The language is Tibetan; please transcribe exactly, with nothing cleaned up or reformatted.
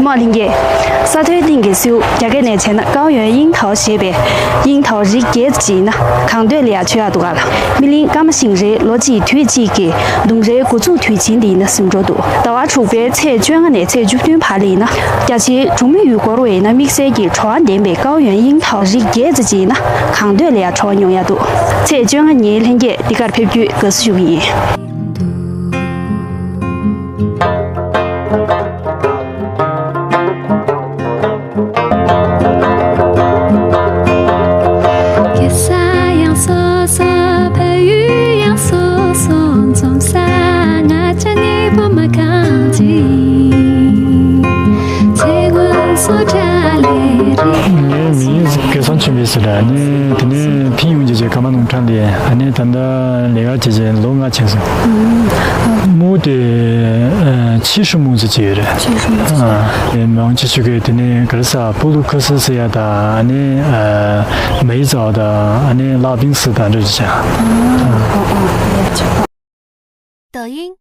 མོ་ལྷན་རྒྱས། ས་མཐོའི་གཏིང་གི་སེའུ། རྒྱ་སྐད་ནས་བྱས་ན་ཀའོ་ཡོན་དབྱིན་ཐའོ་ཞེས་པའི་དབྱིན་ཐའོ་རིགས་བརྒྱད་ཅིག་ཡིན་ན་གང་འདོད་ལ་ཡང་མཆོད་ཡག་འདུག་ག་ལ། སྨིན་གླིང་ཀརྨ་ཤིང་རས་ལོ་གཅིག་དུས་གཅིག་གི་ལྡུམ་རའི་འགོ་འཛུགས་དུས་ཆེན་འདི་ཡིན་ན་ཟིན་འགྲོ་འདུག་ཟླ་བ་དྲུག་པའི་ཚེས་བཅོ་ལྔ་ནས་ཚེས་བཅུ་བདུན་བར་ལ་ཡིན་ན། རྒྱ་ཆེའི་གྲོང་མི་ཡུལ་སྐོར་བ་ཡིན་ན་དམིགས་བསལ་གྱི་བྲོ་བ་ལྡན་པའི་ཀའོ་ཡོན་དབྱིན་ཐའོ་རིགས་བརྒྱད་ཙམ་ཅིག་ཡིན་ན་གང་འདོད་ལ་ཡང་བྲོ་བ་མྱོང་ཡག་འདུག་ཚེས་བཅོ་ལྔ་ཉིན་ལྷན་རྒྱས་འདི་གར་ཕེབས་རྒྱུའི་དགའ་བསུ་ཞུ་གི་ཡིན། ངའི་མིང་སྐལ་བཟང་ཆོས་འཕེལ་ཟེར་ར། ནི་དེ་ནས་ཕིན་ཡོང་རྒྱུ་བྱས་ཀརྨ་ནོར་བུ་ཁྲང་ལས། ཨ་ནི་ད་ལྟ་ལས་ཀ་བྱེད་བྱེད་ལོ་ལྔ་བྱས་སོང་། སྨུག་དེ་ཨ་ཕྱི་ཧྲུ་སྨུག་ཟེར་གྱི་ཡོད་རེད། ཕྱི་ཧྲུ་སྨུག་ཟེར། ཨ་ནི་མང་ཆེ་ཤོས་ཀྱིས་དེ་ནས་ག་རེ་ཟེར་པུ་ལུ་ཁུ་སི་ཟེར་ཡ་དང་། ཨ་ནི་ཨ་མེ་ཙའོ་དང་། ཨ་ནི་ལག་པིང་སི་དང་འདྲ་བྱས། 抖音